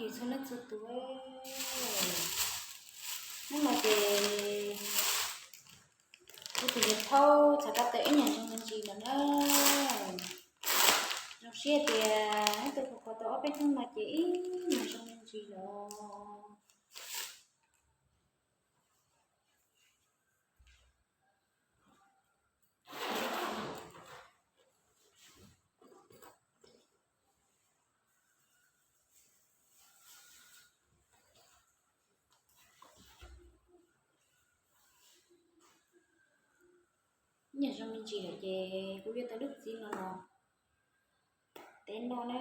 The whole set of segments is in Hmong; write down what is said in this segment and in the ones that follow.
Txhua leej txhua tus, hnub no ces kuv tus yawg thaub txhais ko taw ib nyuag zoo me ntsis no na. Zoo siab tias ib tug kho kho tau ob peb hnub no ces ib nyuag zoo me ntsis lawm. Ib nyuag zoo me ntsis lawm ces kuv yuav tau lub txiv no los teb noj na.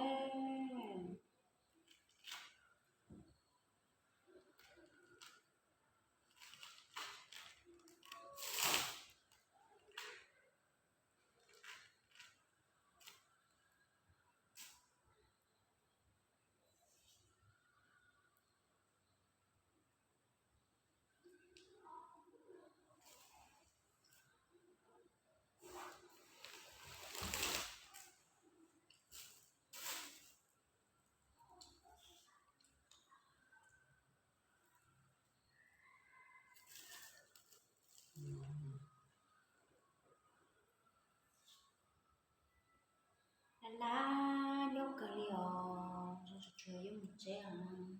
Laj laj nyob kawg li os, zoo tsuag tsuag yuav mus tsev os.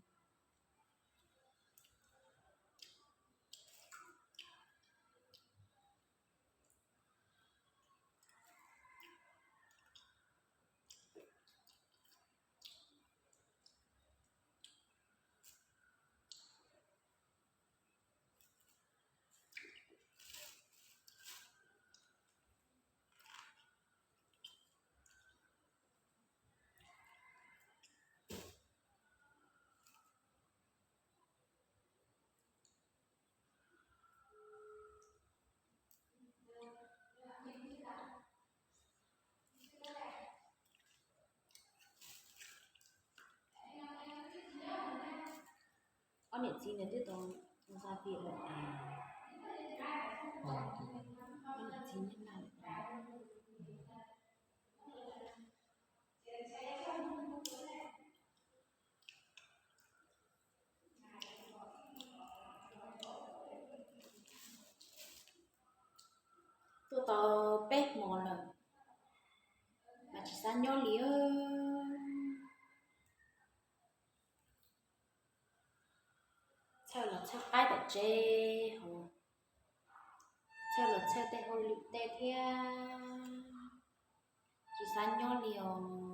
Ob niam txiv ntawd twb tau xa tias lawm es, ob niam txiv nyob na. Tuaj tau peb hmo lawm mas tsis xav nyob li. Txhawj los txhawj qaib tom tsev, txhawj los txhawj tej hauj lwm tej thiab, tsis xav nyob li os.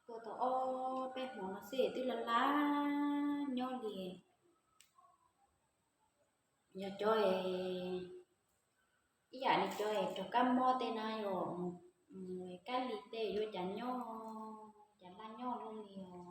Tuaj tau ob peb hmo no xwb twb laj laj nyob li. Yog cov, ib yam li cov raug kab mob tej na yog mus kab lig tej yuav cas nyob, cas laj nyob luaj li os.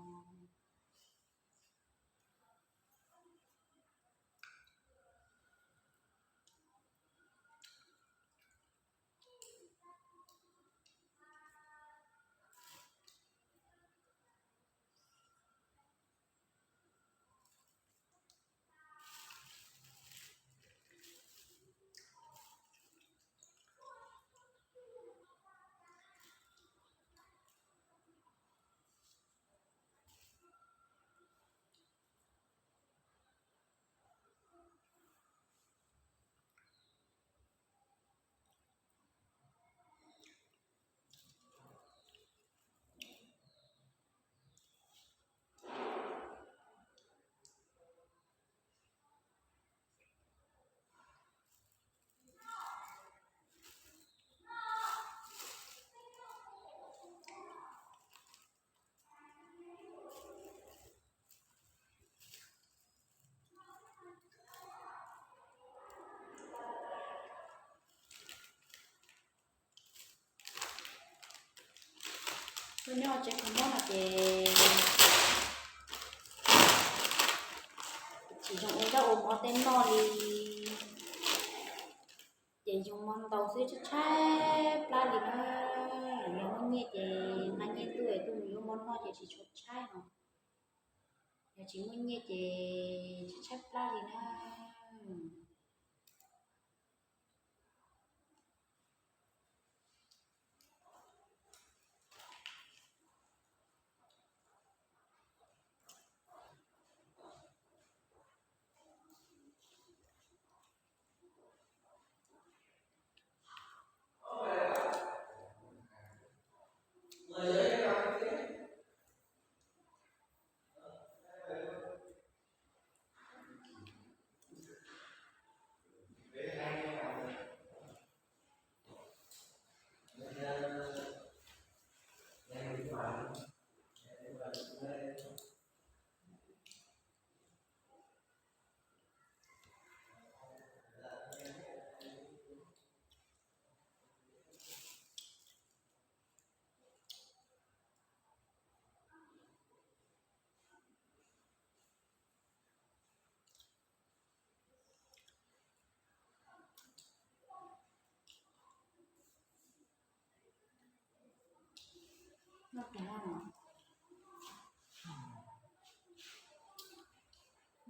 Tuaj nyob tsev kho mob no ces tsis zoo ua zaub ua mov tej noj li. Tau xwb tshaib tshaib plab li na. Yog muaj nyiaj ces nqa nyiaj tuaj, tuaj mus yuav mov noj ces tsis tshua tshaib no. Yog tsis muaj nyiaj ces tshaib tshaib plab li na.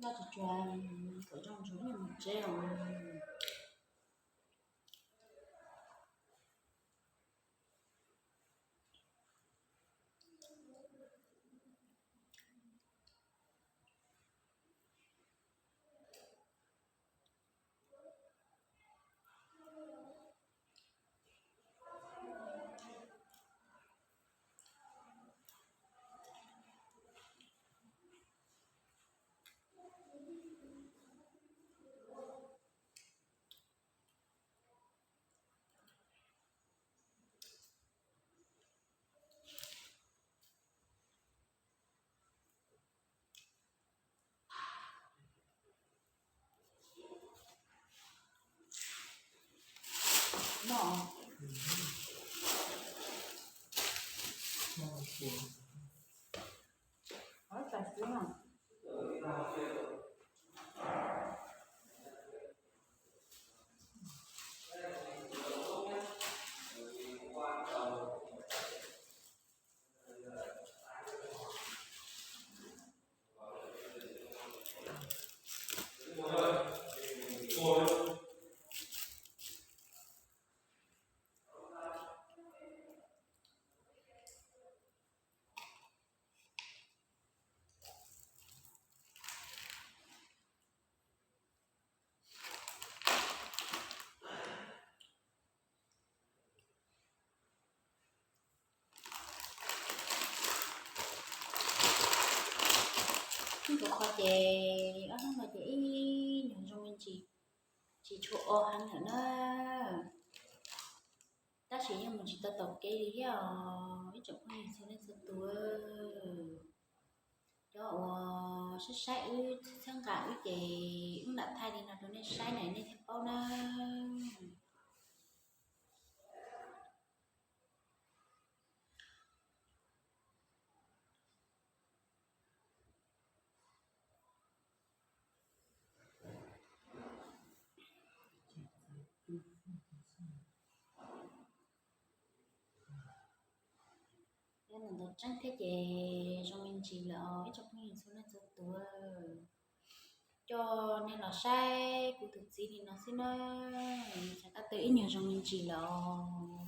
Noj tsuag tsuag kom zoo ntsuag mus tsev os. Ib ntus qhov ces ob hnub no ces ib nyuag zoo me ntsis, tsis tshua o heev lawm na. Tab sis yeej mus tsis tau taug kev li thiab os ib tsoom phooj ywg txhua leej txhua tus. Cov uas saib saib wb txhawb nqa wb ces wb lam thaij li no rau nej saib na nej thiaj paub na. Nyob ntawm ntawd tseeb thiab ces zoo me ntsis lawm os ib tsoom phooj ywg txhua leej txhua tus. Coj nej los saib kuv tus txiv li no xwb na, xav tab tw ib nyuag zoo me ntsis lawm os.